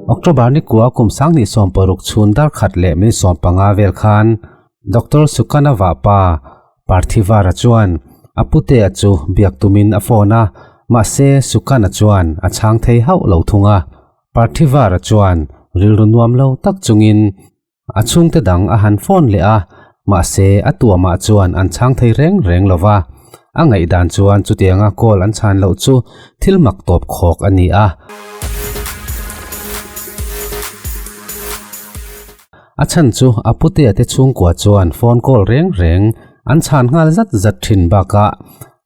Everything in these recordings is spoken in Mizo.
October ni kua kum 2016 chhun dar khat leh minute 15 vel khan Doctor Sukana vahpa Parthivara chuan a putea chu biak tumin a phone a, mahse Sukana chuan a chhang thei hauh lo thung a. Parthivara chuan rilru nuam lo tak chungin a chhungte dang a han phone leh a, mahse a tuamah chuan an chhang thei reng reng lo va. A ngaihdan chuan chutianga call an chhan loh chu thil mak tawp khawk a ni a. A chhan chu a putea te chhungkua chuan phone call reng reng an chhan nghal zat zat thin bakah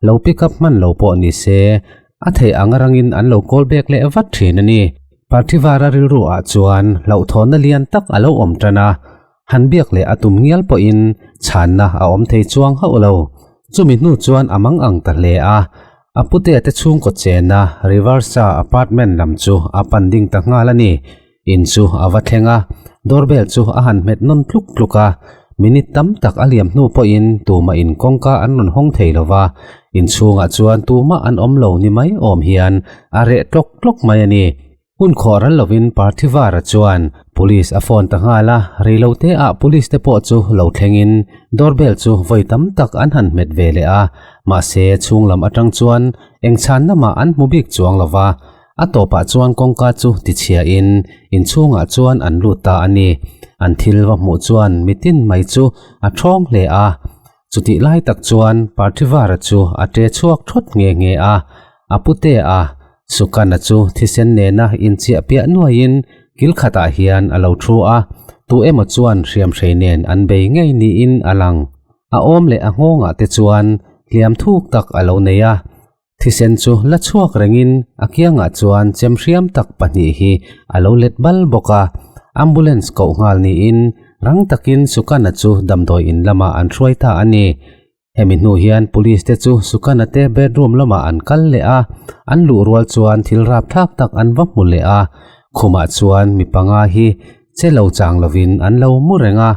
lo pick up hman lo pawh ni se a theih ang rangin an lo call back leh vat thin a ni. Parthivara rilru ah chuan hlauhthawnna lian tak a lo awm tan a, han biak leh a tum ngial pawhin chhanna a awm thei chuang hauh lo. Chumi hnu chuan a mang ang ta hle a, a putea te chhungkaw chena Riversa apartment lam chu a pan ding ta nghal a ni. In chu a va thleng a, doorbell chu a han hmet nawn tluk tluk a, minute tam tak a liam hnu pawhin tumah in kawngka an rawn hawng thei lo va, inchhungah chuan tumah an awm lo ni mai awm hian a reh tlawk tlawk mai a ni. Hun khawh ral lovin Parthivara chuan police a phone ta nghal a, reilote ah police te pawh chu lo thlengin doorbell chu vawi tam tak an han hmet ve leh a, mahse chhunglam atang chuan eng chhanna mah an hmu bik chuang lo va. A tawpah chuan kawngka chu tichhiahin inchhungah chuan an lut ta a ni. An thil va hmuh chuan mitin mai chu a thawng hle a. Chutih lai tak chuan Parthivara chu a ṭe chhuak thawt nghe nghe a. A pute a, Sukana chu thisen nena inchiah piah nuaiin kil khatah hian a lo thu a. Tu emaw chuan hriamhrei nen an bei ngei niin a lang. A awm leh a nghawngah te chuan hliam thuk tak a lo nei a. Thisen chu la chhuak rengin a kiangah chuan chem hriam tak pahnih hi a lo let bal bawk a, ambulance koh nghal niin rang takin Sukana chu damdawi in lamah an hruai ta a ni. Hemi hnu hian police te chu Sukana te bedroom lamah an kal leh a, an luh rual chuan thil rapthlak tak an va hmu leh a, khumah chuan mi panga hi che lo chang lovin an lo mu reng a.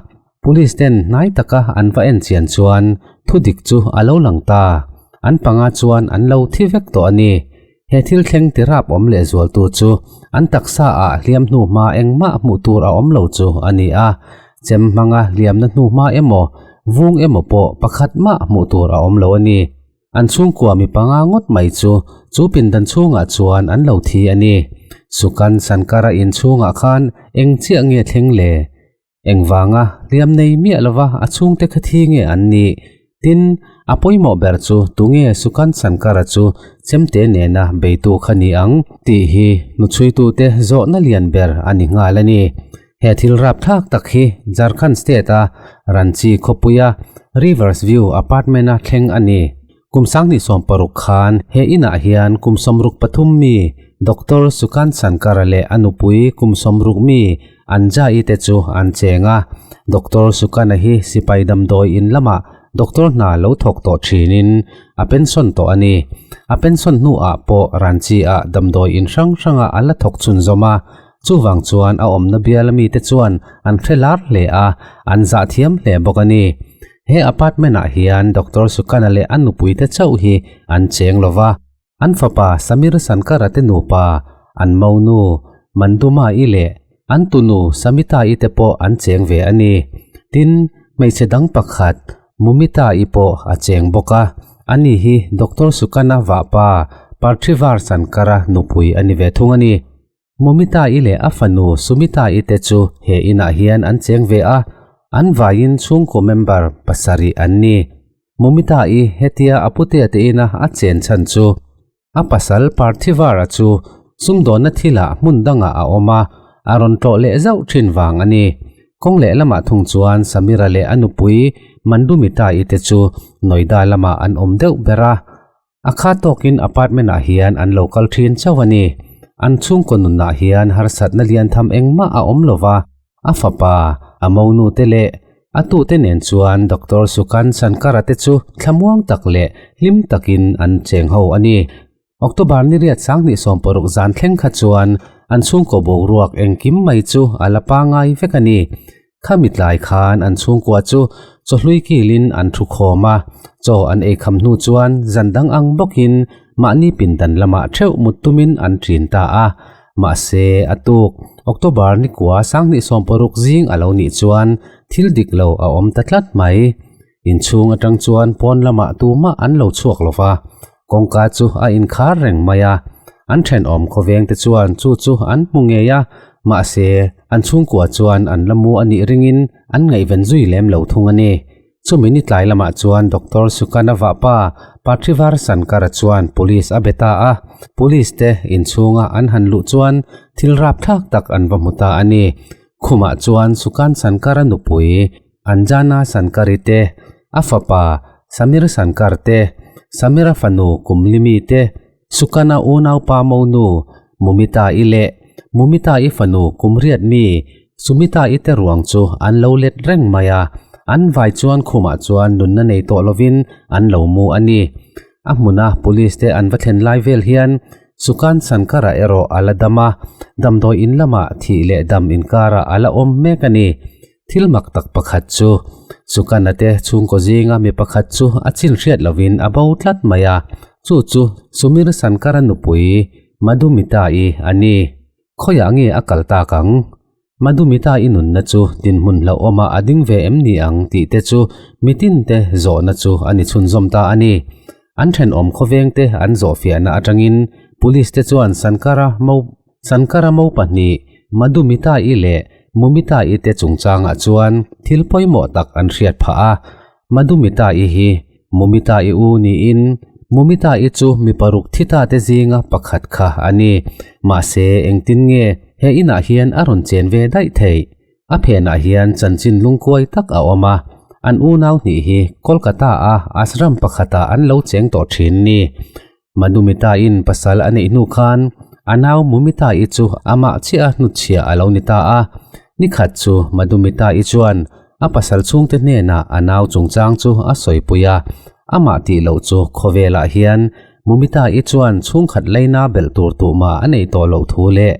Police ten hnai taka an va en chian chuan thudik chu a lo lang ta. An panga chuan an lo thi vek tawh a ni. He thil thleng ti rap awm leh zualtu chu an taksa ah hliam hnu hma engmah hmuh tur a awm lo chu a ni a. Chem hmanga hliamna hnu hma emaw, vung emaw pawh pakhat mah hmuh tur a awm lo a ni. An chhungkua mi panga ngawt mai chu chu pindan chhungah chuan an lo thi a ni. Sukan Sankara in chhungah khan eng chiah nge thleng le? Engvanga hliam nei miah lova a chhungte kha thi nge an nih? Tin, a pawimawh ber chu tunge Sukant Sankara chu chemte nena beitu kha ni ang tih hi hnuchhuitute zawhna lian ber a ni nghal a ni. He thil rapthlak tak hi Jharkhand state-a Ranchi khawpuia Rivers View apartment-a thleng a ni. Kum 2016 khan he inah hian kum 63 mi Doctor Sukant Sankara leh a nupui kum 60 mi Anjai te chu an cheng a. Doctor Sukana hi sipai damdawi in lamah doctor hna lo thawk tawh thinin a pension tawh a ni. A pension hnuah pawh Ranchi-ah damdawi in hrang hrangah a la thawk chhunzawm a. Chuvang chuan a awmna biala mite chuan an hre lar hle a, an zah thiam hle bawk a ni. He apartment ah hian Doctor Sukana leh a nupui te chauh hi an cheng lo va, an fapa Samir Sankara te nupa, an monu Manduma-i leh an tunu Samita-i te pawh an cheng ve a ni. Tin, hmeichhe dang pakhat Mumita-i pawh a cheng bawk a, ani hi Doctor Sukana vahpa Parthivar Sankara nupui a ni ve thung a ni. Mumita-i leh a fanu Sumita-i te chu he inah hian an cheng ve a, an vaiin chhungkaw member pasarih an ni. Mumita-i hetia a putea te ina a chen chhan chu a pasal Parthivara chu sumdawnna thilah hmun dangah a awm a, a rawn tlawh leh zauh thin vang a ni. Kawng leh lamah thung chuan Samira leh a nupui Mandumita-i te chu Noida lamah an awm deuh ber a. A kha tawkin apartment ah hian an lo kal thin chauh a ni. An chhungkaw nunah hian harsatna lian tham engmah a awm lo va, a fapa, a monu te leh a tute nen chuan Doctor Sukant Sankara te chu thlamuang tak leh hlim takin an cheng ho a ni. October ni riat 2016 zan thleng kha chuan an chhungkaw boruak engkim mai chu a la pangai vek a ni. Khami tlai khan an chhungkua chu chawhlui kilin an thu khawm a, chaw an ei kham hnu chuan zan dang ang bawkin mahni pindan lamah theuh mut tumin an ṭin ta a. Mahse, a tuk, October ni kua 2016 zing a lo nih chuan thil dik lo a awm ta tlat mai. Inchhung atang chuan pawn lamah tumah an lo chhuak lo va, kawngka chu a inkhar reng mai a. An thenawm khawveng te chuan chu chu an hmu ngei a, mahse, an chhungkua chuan an la mu a nih ringin an ngaihven zui lem lo thung a ni. Chumi ni tlai lamah chuan Doctor Sukana vahpa Parthivar Sankara chuan Police a be ta a, Police te inchhunga an han luh chuan thil rapthlak tak an va hmu ta a ni. Khumah chuan Sukan Sankara nupui Anjana Sankari te, a fapa Samir Sankar te, Samira fanu Kumlimi te, Sukana unaupa monu Mumita-i leh Mumita-i fanu Kumriat mi Sumita-i te ruang chu an lo let reng mai a, an vai chuan khumah chuan nunna nei tawh lovin an lo mu a ni. A hmuna police te an va thlen lai vel hian Sukan Sankara erawh a la dam a, damdawi in lamah thih leh dam inkarah a la awm mek a ni. Thil mak tak pakhat chu, Sukana te chhungkaw zinga mi pakhat chu a chin hriat lovin a bo tlat mai a, chu chu Sumir Sankara nupui Madhumita-i a ni. Khawiah nge a kal tak ang? Madhumita-i nunna chu dinhmun hlauhawmah a ding ve em ni ang tih te chu mitin te zawhna chu a ni chhunzawm ta a ni. An thenawm khawveng te an zawhfiahna atangin Police te chuan Sankara mo Sankara mo pahnih Madhumita-i leh Mumita-i te chungchangah chuan thil pawimawh tak an hriat phah a. Madhumita-i hi Mumita-i u niin Mumita-i chu mi paruk thi ta te zinga pakhat kha a ni. Mahse engtin nge he inah hian a rawn chen ve daih theih? A phenah hian chanchin lungkuai tak a awm a, an unau hnih hi Kolkata-a ashram pakhatah an lo cheng tawh thin ni. Madhumita-in pasal a neih hnu khan a nau Mumita-i chu amah chiah a hnutchhiah a lo ni ta a. Nikhat chu Madhumita-i chuan a pasal chhungte hnenah a nau chungchang chu a sawipui a, amah tih loh chu khawvelah hian Mumita-i chuan chhungkhat leina belh tur tuhmah a nei tawh loh thu leh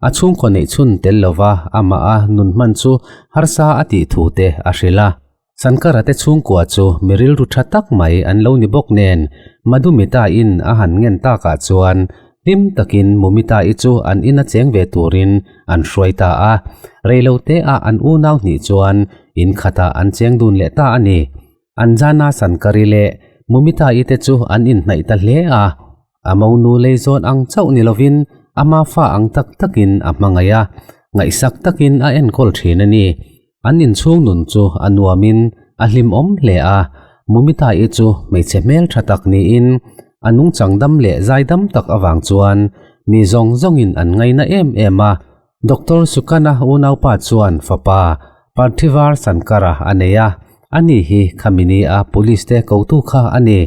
a chhungkaw neih chhun tel lova amah a nun hman chu harsa a tih thu te a hrilh a. Sankara te chhungkua chu mi rilru tha tak mai an lo ni bawk nen Madhumita-in a han ngen takah chuan hlim takin Mumita-i chu an ina cheng ve turin an hruai ta a. Reilote ah an unau hnih chuan in khatah an cheng dun leh ta a ni. Anjana Sankari leh Mumita-i te chu an inhnaih ta hle a, a monu lei zawn ang chauh ni lovin ama fa ang tak takin a hmangaih a, ngaihsak takin a enkawl thin a ni. An inchhung nun chu a nuamin a hlimawm hle a, Mumita-i chu hmeichhe hmeltha tak niin a nungchang dam leh zaidam tak avang chuan mi zawng zawngin an ngaina em em a. Doctor Sukana unaupa chuan fapa Parthivar Sankara a nei a, ani hi khami a police te kotu kha a ni.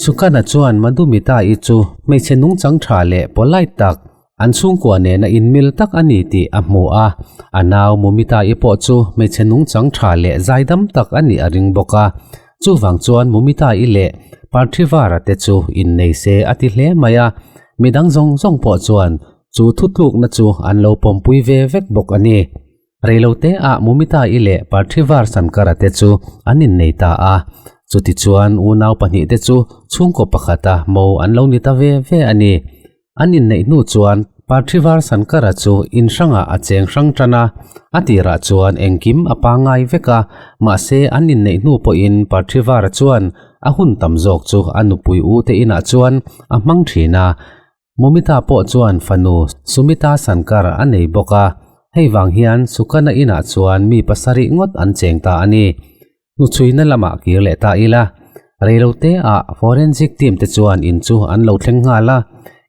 Sukana chuan Madhumita-i chu hmeichhe nungchang tha leh polite tak, an chhungkua nena inmil tak a ni tih a hmu a. A nau Mumita-i pawh chu hmeichhe nungchang tha leh zaidam tak a nih a ring bawk a. Chuvang chuan Mumita-i leh Parthivara te chu innei se a ti hle mai a, midang zawng zawng pawh chuan Chu thutlukna chu an lo pawmpui ve vek bawk a ni. Reilote ah Mumita-i leh Parthivar Sankara te chu an innei ta a. Chutichuan unau pahnihte chu chhungkaw pakhata mo an lo ni ta ve ve a ni. An inneih hnu chuan Parthivar Sankara chu in hrangah a cheng hrang tan a, a tirah chuan engkim a pangngai vek a, mahse an inneih hnu pawhin Parthivara chuan a hun tam zawk chu a nupui u te inah chuan a hmang thin a. Mumita pawh chuan fanu Sumita Sankar a nei bawk a, hei vang hian Sukana inah chuan mi pasarih ngawt an cheng ta a ni. Hnuchhuina lamah kir leh ta ila, reilote ah forensic team te chuan in chu an lo thleng nghal a,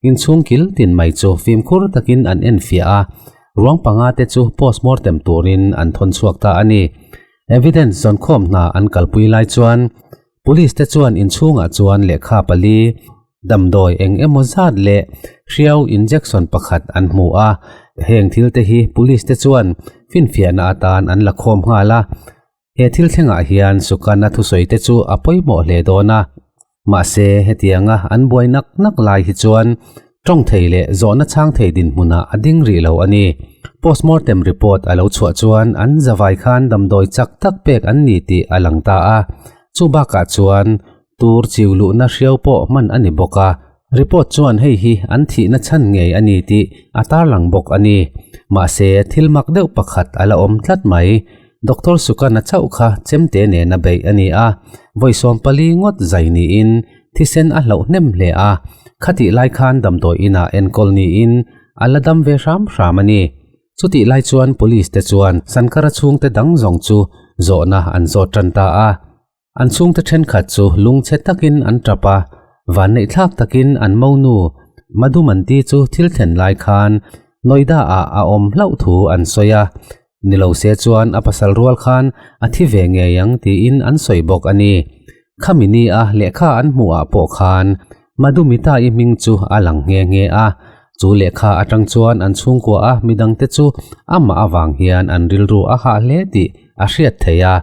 inchhung kil tin mai chu fimkhur takin an enfiah a, ruang panga te chu postmortem turin an thawn chhuak ta a ni. Evidence zawnkhawm hna an kalpui lai chuan Police te chuan inchhungah chuan lehkha pali, damdawi eng emaw zat leh hriau injection pakhat an hmu a, heng thil te hi police te chuan finfiahna atan an la khawm nghal a, he thil thlengah hian Sukana thusawi te chu a pawimawh hle dawn a, mahse hetianga an buai nak nak lai hi chuan tawng thei leh zawhna chhang thei dinhmunah a ding rih lo a ni. Postmortem report a lo chhuah chuan an zavai khan damdawi chak tak pek an ni tih a lang ta a, chu bakah chuan Tur chiu luhna hriau pawh hman a ni bawk a. Report chuan hei hi an thihna chhan ngei a ni tih a tarlang bawk a ni. Mahse, thil mak deuh pakhat a la awm tlat mai. Doctor Sukana chauh kha chemte nena beih a ni a, vawi 14 ngawt zai niin thisen a hlauh hnem hle a, khatih lai khan damdawi inah enkawl niin a la dam ve hram hram a ni. Chutih lai chuan Police te chuan Sankara chhungte dang zawng chu zawhna an zawt tan ta a. An chhungte thenkhat chu lungchhe takin an tap a, vanneihthlak takin an monu Madhumanti chu thil thlen lai khan Noida ah a awm hlauh thu an sawi a, ni lo se chuan a pasal rual khan a thi ve ngei ang tiin an sawi bawk a ni. Khami ni a lehkha an hmuh ah pawh khan Madhumita-i hming chu a lang nghe nghe a, chu lehkha atang chuan an chhungkua a midangte chu amah avang hian an rilru a hah hle tih a hriat theih a.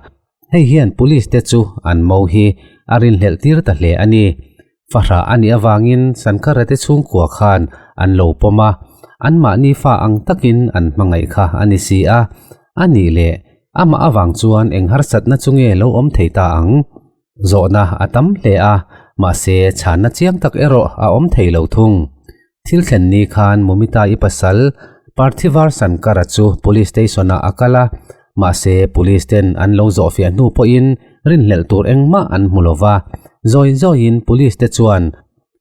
Hei hian police te chu an mo hi a rinhlelh tir ta hle a ni. Fahrah a nih avangin Sankara te chhungkua khan an lo pawm a, anmahni fa ang takin an hmangaih kha a ni si a. A nih leh, amah avang chuan eng harsatna chu nge lo awm thei ta ang? Zawhna a tam hle a, mahse chhanna chiang tak erawh a awm thei lo thung. Thil thlen ni khan Mumita-i pasal Parthivar Sankara chu Police Station-ah a kal a, mahse Police ten an lo zawhfiah hnu pawhin rinhlelh tur engmah an hmu lo va. Zawi zawiin Police te chuan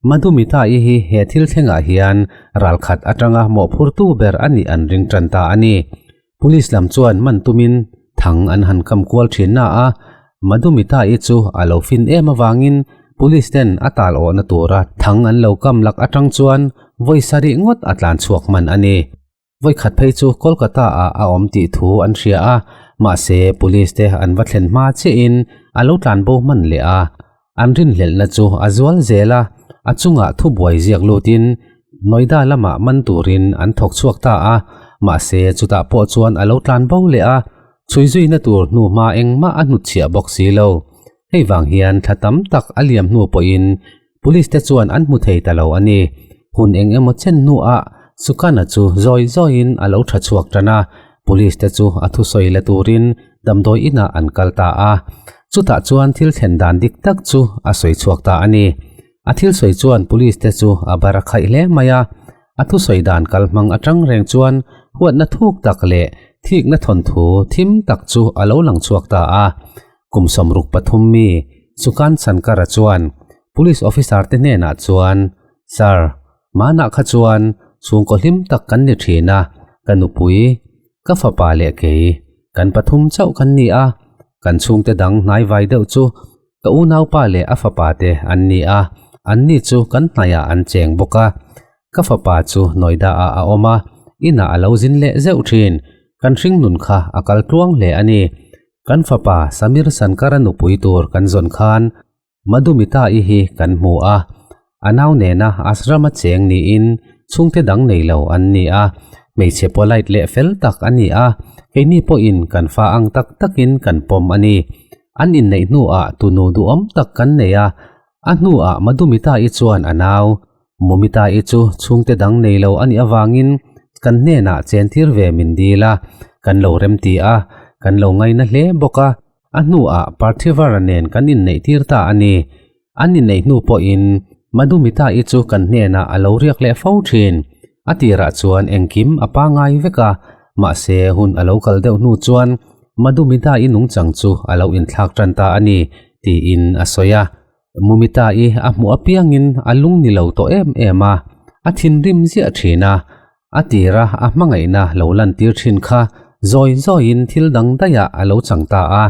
Madhumita-i hi he thil thlengah hian ralkhat atanga mawhphurtu ber a nih an ring tan ta a ni. Police lam chuan man tumin thang an han kam kual thin na a, Madhumita-i chu a lo fin em avangin Police ten a tal awhna tura thang an lo kam lak atang chuan vawi sarih ngawt a tlan chhuak hman a ni. Vawi khat phei chu Kolkata ah a awm tih thu an hria a, mahse Police te an va thlen hma chiahin a lo tlan bo hman leh a. An rinhlelhna chu a zual zel a, a chungah thubuai ziak lutin Noida lamah man turin an thawk chhuak ta a, mahse chutah pawh chuan a lo tlan bo leh a, chhui zuina tur hnu hma engmah a hnutchhiah bawk si lo. Hei vang hian thla tam tak a liam hnu pawhin Police te chuan an hmu thei ta lo a ni. Hun eng emaw chen hnuah Sukana chu zawi zawiin a lo tha chhuak tan a, Police te chu a thusawi la turin damdawi inah an kal ta a. Chutah chuan thil thlen dan dik tak chu a sawi chhuak ta a ni. A thil sawi chuan Police te chu a bar a khaih hle mai a. A thusawi dan kal hmang atang reng chuan huatna thuk tak leh thikna thawnthu thim tak chu a lo lang chhuak ta a. Kum 63 mi Sukant Sankara chuan Police officer te hnenah chuan, Sir, Manah kha chuan chhungkaw hlim tak kan ni thin a, ka nupui, ka fapa leh kei, kan pathum chauh kan ni a, kan chhungte dang hnaivai deuh chu ka unaupa leh a fapa te an ni a, anni chu kan hnaiah an cheng bawk a. Ka fapa chu Noida ah a awm a, inah a lo zin leh zeuh thin. Kan hringnun kha a kal tluang hle a ni. Kan fapa Samir Sankara nupui tur kan zawn khan Madhumita-i hi kan hmu a, a nau nena ashrama cheng niin chhungte dang nei lo an ni a, hmeichhe polite leh fel tak a ni a, keini pawhin kan fa ang tak takin kan pawm a ni. An inneih hnuah tunu duhawm tak kan nei a, a hnuah Madhumita-i chuan a nau Mumita-i chu chhungte dang nei lo a nih avangin kan hnenah chentir ve min dil a, kan lo remti a, kan lo ngaina hle bawk a. A hnuah Parthivara nen kan inneih tir ta a ni. An inneih hnu pawhin Madhumita-i chu kan hnenah a lo riak leh fo thin. A tirah chuan engkim a pangai vek a, mahse hun a lo kal deuh hnu chuan Madhumita-i nungchang chu a lo inthlak tan ta a ni, tiin a sawi a. Mumita-i a hmuh apiangin a lung ni lo tawh em em a, a thinrim ziah thin a. A tira a hmangaihna lo lantir thin kha zawi zawiin thil dang daihah a lo chang ta a.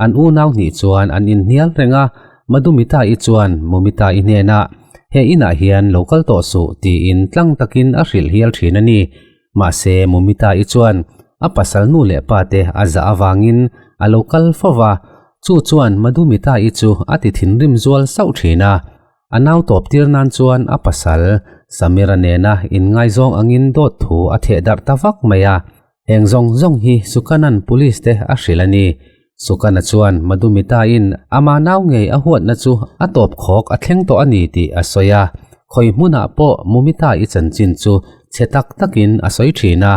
An unau hnih chuan an inhnial reng a, Madhumita-i chuan Mumita-i hnenah, He inah hian lo kal tawh suh tiin tlang takin a hrilh hial thin a ni. Mahse Mumita-i chuan a pasal nu leh pa te a zah avangin a lo kal fo va, chu chuan Madhumita-i chu a ti thinrim zual sauh thin a. A nau tawp tir nan chuan a pasal Samira nena inngaizawng angin dawt thu a theh darh ta vak mai a. Heng zawng zawng hi Sukanan police te a hrilh a ni. Sukana chuan Madhumita-in ama nau ngei a huatna chu a tawp khawk a thleng tawh a ni tih a sawi a. Khawi hmunah pawh Mumita-i chanchin chu chhe tak takin a sawi thin a.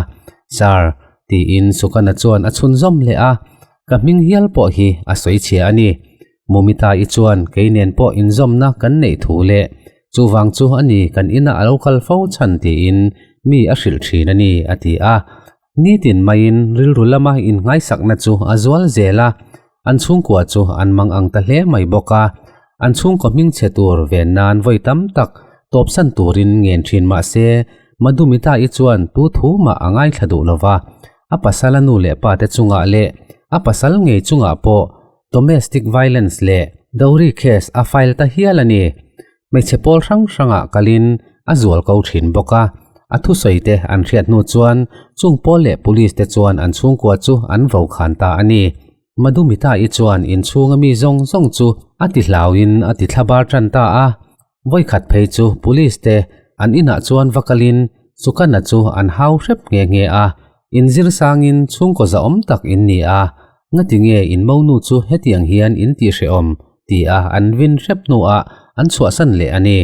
Sir, tiin Sukana chuan a chhunzawm leh a. Ka hming hial pawh hi a sawi chhia a ni. Mumita-i chuan kei nen pawh inzawmna kan neih thu leh. Chuvang chu a ni kan ina a lo kal fo chhan tiin mi a hrilh thin a ni, a ti a. Nitin maiin rilru lama inngaisakna chu a zual zel a, an chhungkua chu an mang ang ta hle mai bawk a. An chhungkaw hmingchhe tur ven nan vawi tam tak tawpsan turin ngen thin mah se, Madhumita-i chuan tu thu mah a ngaithla duh lo va, a pasala nu leh pa te chungah leh a pasal ngei chungah pawh domestic violence leh dowry case a file ta hial a ni. Hmeichhe pawl hrang hrangah kalin a zual ko thin bawk a, a thusawi te an hriat hnu chuan chung pawl leh police te chuan an chhungkua chu an vo khan ta a ni. Madhumita-i chuan inchhunga mi zawng zawng chu a ti hlauin a ti thlabar tan ta a, vawikhat phei chu police te an inah chuan va kalin Sukana chu an hau hrep nghe nghe a, inzir sangin chhungkaw zahawm tak in ni a, ngati nge in monu chu hetiang hian in ti hrehawm ti a an vin hrep hnuah an chhuahsan leh a ni.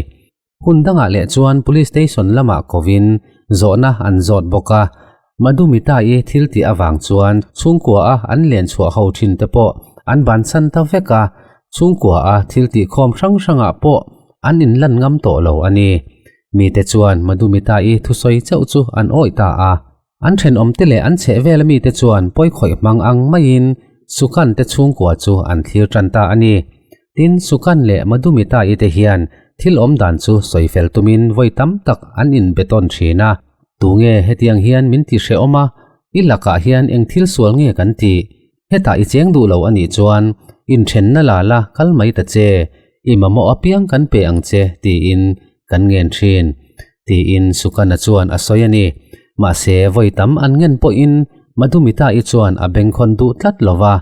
Hun dangah leh chuan Police Station lamah kovin zawhna an zawt bawk a, Madhumita-i thil tih avang chuan chhungkua a an len chhuah ho thin te pawh an bansan ta vek a, chhungkua a thil tih khawm hrang hrangah pawh an inlan ngam tawh lo a ni. Mite chuan Madhumita-i thusawi chauh chu an awih ta a. An thenawmte leh an chhehvel mite chuan pawikhawih hmang ang maiin Sukan te chhungkua chu an thlir tan ta a ni. Tin, Sukan leh Madhumita-i te hian thil awm dan chu sawi fel tumin vawi tam tak an inbe tawn thin a. Tunge hetiang hian min ti hrehawm a, i lakah hian eng thil sual nge kan tih? Hetah i cheng duh lo a nih chuan inthenna la la kal mai ta che, i mamawh apiang kan pe ang che tiin kan ngen thin, tiin Sukana chuan a sawi a ni. Mahse, vawi tam an ngen pawhin Madhumita-i chuan a bengkhawn duh tlat lo va.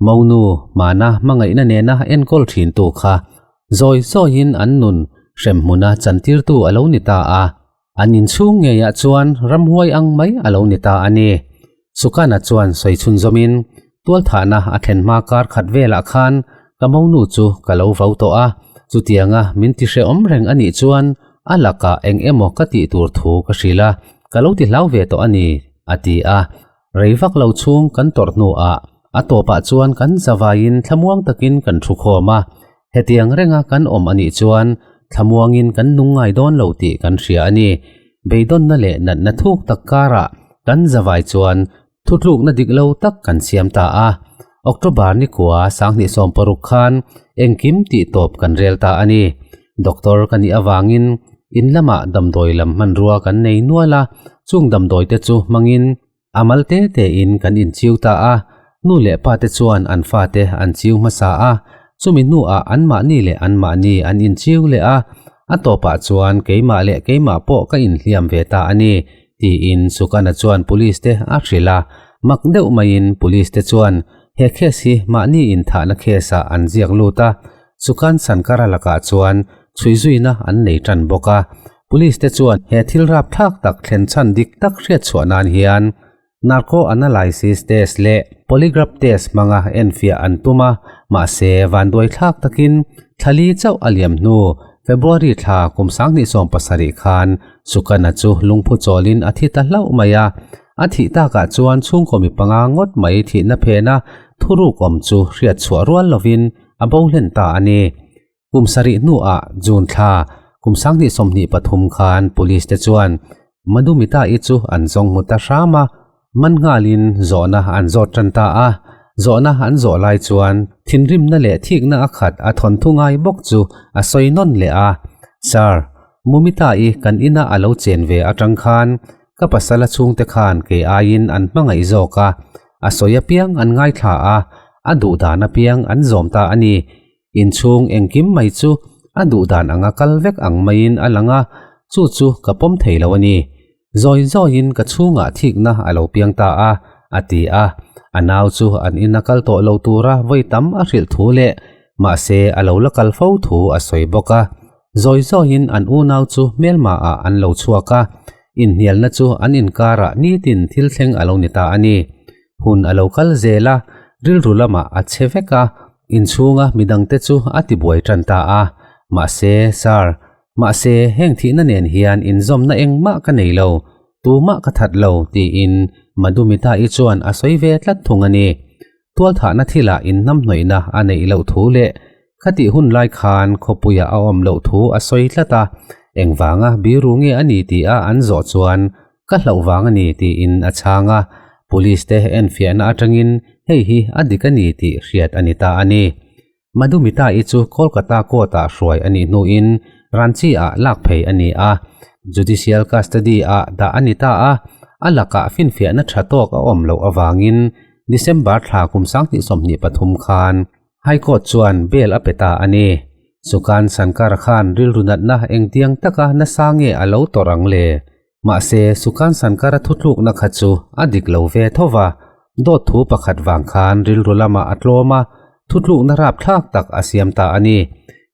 Monu, hmana hmangaihna nena enkawl thintu kha zawi zawiin an nun hremhmuna chantirtu a lo ni ta a. An inchhung ngeiah chuan ramhuai ang mai a lo ni ta a ni. Sukana chuan sawi chhunzawmin, Tualthahna a thlen hma kar khat velah khan ka monu chu ka lo vau tawh a, chutianga min ti hrehawm reng a nih chuan a lakah eng emaw ka tih tur thu ka hrilh a, ka lo ti hlau ve tawh a ni, a ti a. Rei vak lo chhung kan tawrh hnuah a tawpah chuan kan zavaiin thlamuang takin kan thu khawm a, hetiang renga kan awm a nih chuan thlamuangin kan nung ngai dawn lo tih kan hria a ni. Beidawnna leh natna thuk tak karah kan zavai chuan thutlukna dik lo tak kan siam ta a. October ni kua 2016 khan engkim tih tawp kan rel ta a ni. Doctor ka nih avangin in lamah damdawi lam hmanrua kan nei nual a, chung damdawi te chu hmangin a mal te te in kan inchiu ta a, nu leh pa te chuan an fate an chiu hmasa a, chumi hnuah anmahni leh anmahni an inchiu leh a, a tawpah chuan keimah leh keimah pawh ka inhliam ve ta a ni, tiin Sukana chuan police te a hrilh a, mak deuh maiin police te chuan he case hi mahni inthahna case ah an ziak lut a, Sukan Sankara lakah chuan chhuizuina an nei tan bawk a, police te chuan he thil rapthlak tak thlen chhan dik tak hriat chhuah nan hian narco analysis test leh polygraph test hmanga enfiah an tum a, mahse vanduai thlak takin thlali chauh a liam hnu February thla kum 2017 khan Sukana chu lungphu chawlin a thi ta hlauh mai a, a thih takah chuan chhungkaw mi panga ngawt mai thihna phena thuruk awm chu hriat chhuah rual lovin a bo hlen ta a ni. Kum sarih hnuah June thla kum 2023 khan police te chuan Madhumita-i chu an zawng hmu ta hram a, man nghalin zawhna an zawt tan ta a. Zawhna an zawh lai chuan thinrimna leh thikna a khat a thawnthu ngai bawk chu a sawi nawn leh a, Sir, Mumita-i kan ina a lo chen ve atang khan ka pasala chhungte khan kei aiin an hmangaih zawk a, a sawi apiang an ngaithla a, a duh dan apiang an zawm ta a ni. Inchhung engkim mai chu a duh dan anga kal vek ang maiin a lang a, chu chu ka pawm thei lo a ni. Zawi zawiin ka chhungah thikna a lo piang ta a, a ti a. A nau chu an ina kal tawh lo tura vawi tam a hrilh thu leh mahse a lo la kal fo thu a sawi bawk a. Zawi zawiin an unau chu hmelma ah an lo chhuak a, inhnialna chu an inkarah nitin thil thleng a lo ni ta a ni. Hun a lo kal zel a, rilru lamah a che vek a, inchhunga midangte chu a tibuai tan ta a. Mahse, Sir, mahse heng thihna nen hian inzawmna engmah ka nei lo, tumah ka that lo, tiin Madhumita-i chuan a sawi ve tlat thung a ni. Tualthahna thilah inhnamhnawihna a neih loh thu leh. Khatih hun lai khan khawpuia a awm loh thu a sawi tlat a, engvanga biru nge a ni tih a an zawh chuan ka hlauh vang a ni tiin a chhang a, police te enfiahna atangin hei hi a dik a ni tih hriat a ni ta a ni. Madhumita-i chu Kolkata court-ah hruai a nih hnuin Ranchi-ah lak phei a ni a, judicial custody-ah dah a ni ta a, a lakah finfiahna tha tawk a awm loh avangin December thla kum 2023 khan High Court chuan bail a pe ta a ni. Sukant Shankar khan rilru natna engtiang taka nasa nge a lo tawrh ang le? Mahse, Sukant Shankar-a thutlukna kha chu a dik lo ve tho va, dawt thu pakhat vang khan rilru lamah a tlawm a, thutlukna rapthlak tak a siam ta a ni.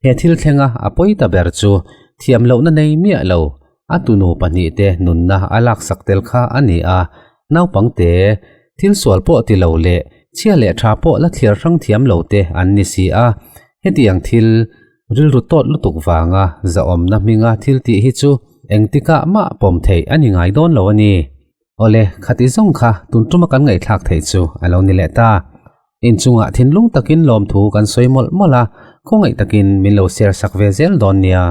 He thil thlenga a pawi ta ber chu thiam lohna nei miah lo, a tunu pahnihte nunna a laksak tel kha a ni a, naupangte thil sual pawh ti lo leh chhia leh tha pawh la thliar hrang thiam lo te an ni si a, hetiang thil rilru tawt lutuk vanga zahawmna hminga thil tih hi chu engtikah mah pawm theih a ni ngai dawn lo a ni. Awle, khati zawng kha tun tuma kan ngaihthlak theih chu a lo ni leh ta. Inchungah thinlung takin lawmthu kan sawi mawlh mawlh a, khawngaih takin min lo share sak ve zel dawn nia.